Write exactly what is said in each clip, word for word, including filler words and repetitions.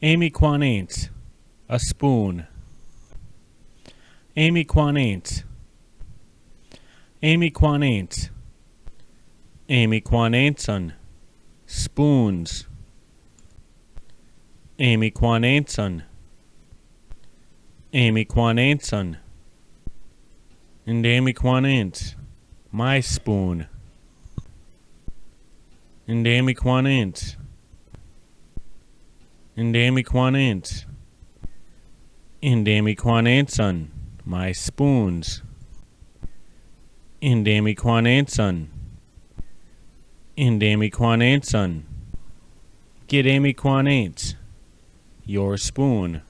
Amiquanente, a spoon. Amiquanente. Amiquanente. Amiquanenton, spoons. Amiquanenton. Amiquanenton. Indamiquanente, my spoon. Indamiquanente. Indamiquanente. Indamiquanenton, my spoons. Indamiquanenton. Indamiquanenton. Gidamiquanente, your spoon.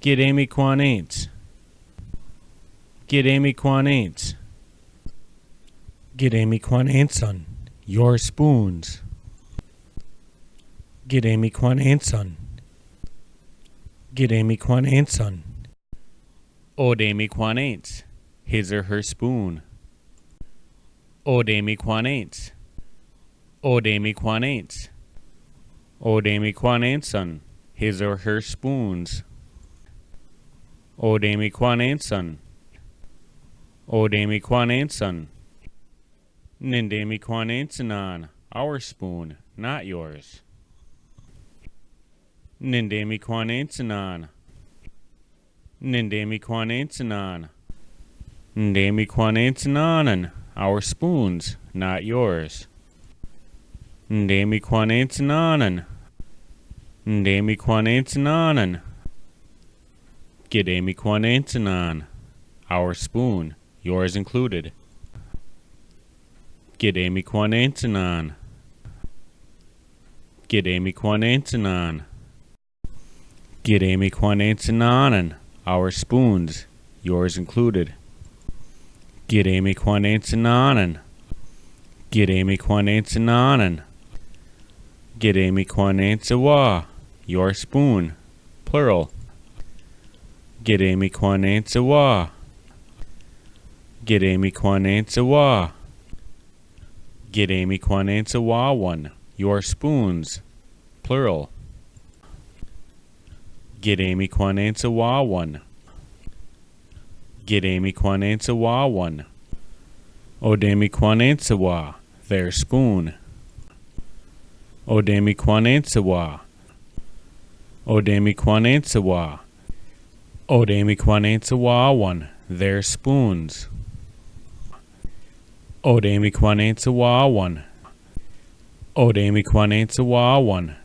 Gidamiquanente. Gidamiquanente. Gidamiquanenton, your spoons. Gidamiquanenton. Gidamiquanenton. Odamiquanente, his or her spoon. Odamiquanente. Odamiquanente. Odamiquanenton, his or her spoons. Odamiquanenton. Odamiquanenton. Nindamiquanentenan, our spoon, not yours. Nindamiquanentenan. Nindamiquanentenan. Ndamiquanentenanen, our spoons, not yours. Ndamiquanentenanen. Ndamiquanentenanen. Gidamiquanentenan, our spoon, yours included. Gidamiquanentenan. Gidamiquanentenan. Gidamiquanentenanen, our spoons, yours included. Gidamiquanentenanen. Gidamiquanentenanen. Gidamiquanentewa, your spoon, plural. Gidamiquanentewa. Gidamiquanentewa. Gidamiquanentewawan, your spoons, plural. Gidamiquanentewawan. Gidamiquanentewawan. Odamiquanentewa, their spoon. Odamiquanentewa. Odamiquanentewa. Odamiquanentewawan, their spoons. Odamiquanentewawan. Odamiquanentewawan.